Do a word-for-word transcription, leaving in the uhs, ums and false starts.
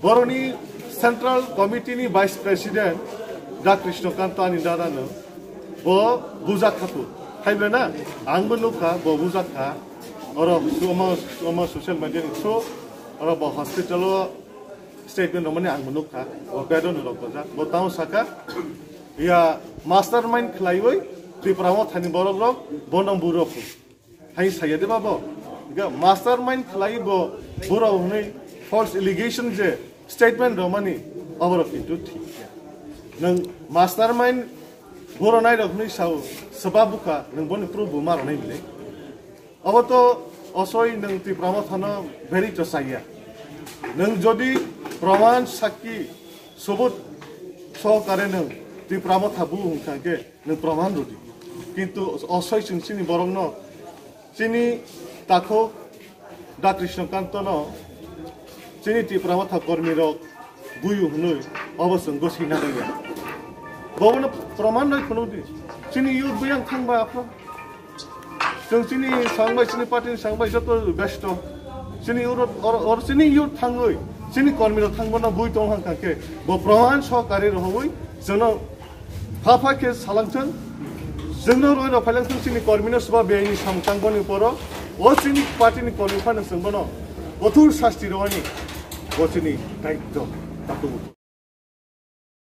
Boroni Central Committee ni Vice President Da Krishna Kanta ni dada no bo bujak kha tu. Hai ble na, ang bo nukha bo bujak kha. Oro omo, omo social media ni through oro bo hospital o statement romani ang bo nukha. Bo bedon rok bojak. Bo tamo saka ya mastermind khlaiwi Tipra Mothani borok rok bono burok. Hai saya de babo. Ga mastermind khlai bo buro hwnwi false allegation je statement romani aboro kintu thik ya. Nang mastermind buro nai rok hwnwi sao seba bukha nang boni proof bo maro nai bile. Abo to osoi nang Tipra Mothano beri to saya. Nang jodi proman sakki sobut sohokare nang Tipra Motha bu hwnkha khe Nwng proman rwdi. Kintu osoi chwng chini borokno, chini takhuk Da Krishna Kantono, chini Tipra Motha kormirok buyu hwnwi obo chwng gosina rwya. Bobono proman rwi phunukdi. Chini youth buyang thangba aphro. Chwng chini sangbai, chini party ni sangbai joto besto. Chini youth or, or chini youth thangwi, chini kormirok thangbono bui tong hang kha khe, bo proman sohokari rwhoi chwngno Pha pha khe salangthung, chwngno roi rok phailangthung chini kormino swba beyni samung tangboni poro, o chini party ni kormi phano chwng bono kothor sasti rwani, bo chini daityo.